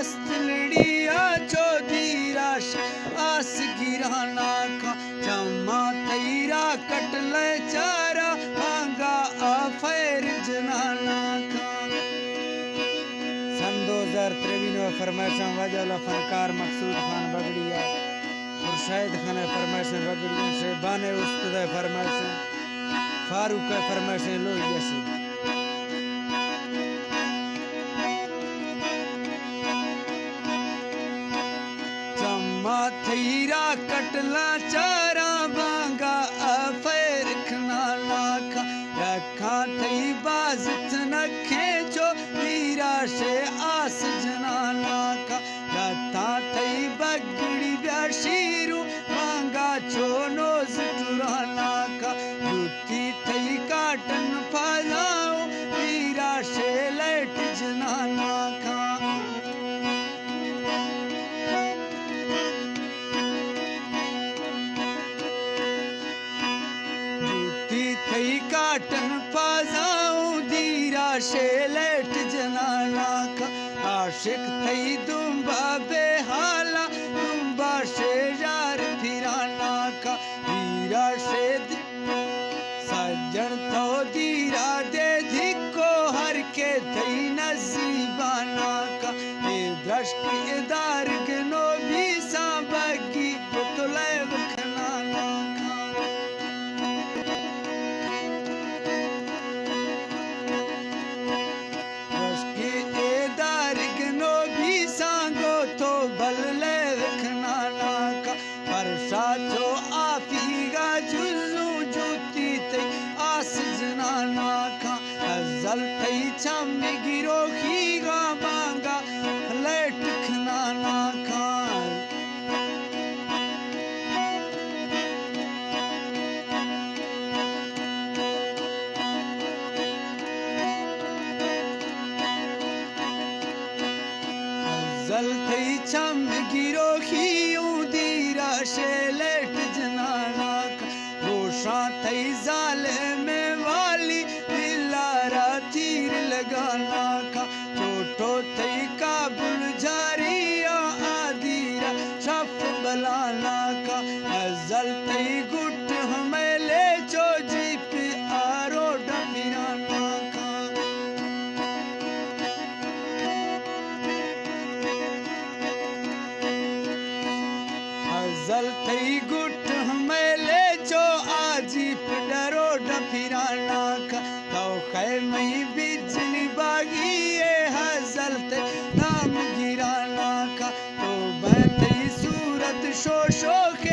است لڑی ءَ چو دیراش آس گرانا کاں، چماں تئی را کٹلے چارا بانگا آ فیر جنانا کاں۔ سن دو ہزار تریوی نو ءِ فرمائشاں واجہ والا فنکار مقصود خان بگڑی ءِ، خورشید خان ءِ فرمائشاں بگڑی ءِ، شیبان ءِ استاد ءِ فرمائشاں، فاروق ءِ فرمائشاں لوہی ءَ شے۔ چماں تئی را کٹلاں چاراں بانگا آ فیر کنانا کاں، رکھاں تئی باز تنکیں چو دیراشے آس جنانا کاں، لتاں تئی بگڑی بیا شیرو بانگا چو نوز ٹرانا کاں، جوتی تئی کاٹن پھالاؤں دیراشے لیٹ جنانا کاں۔ جوتی تئی کاٹن پھازاؤں دیراشے لیٹ جنانا کاں، عاشق تئی دمبا بے حالا دمبا شے یار پھرانا کاں، دیراشے سجن تو دیرا دے دھکو ہر کے تئی نزیبانا کاں، اے درشک ادارگ نو بیساں بگی تو لیب کنانا کاں۔ درشک ادارگ نو بیساں گو تو بل لیب کنانا کاں۔ پرشا چو آفیگا جزوں جوتی تئی آس جنانا کاں، ازل تئی چم گروخیگا بانگا لیٹ کنانا کاں۔ ازل تئی چم گروخی اوں دیرا شے لیٹ جنانا کاں، گوشاں تئی ظالم والی دلارا تیر لگانا کاں، چوٹو تئی کابل جاری آ دیرا شف بلانا کاں، ازل تئی گٹ ہمیں لے چو جیپ آ روڈ پھرانا کاں۔ ازل تئی گٹ ہمیں لے چو آ جیپ ڈرو ڈپھیرانا کاں۔ تو خیمئی بجلی باغی اے ازل تئی نام گرانا کاں۔ تو بہ تئی صورت شو شوخ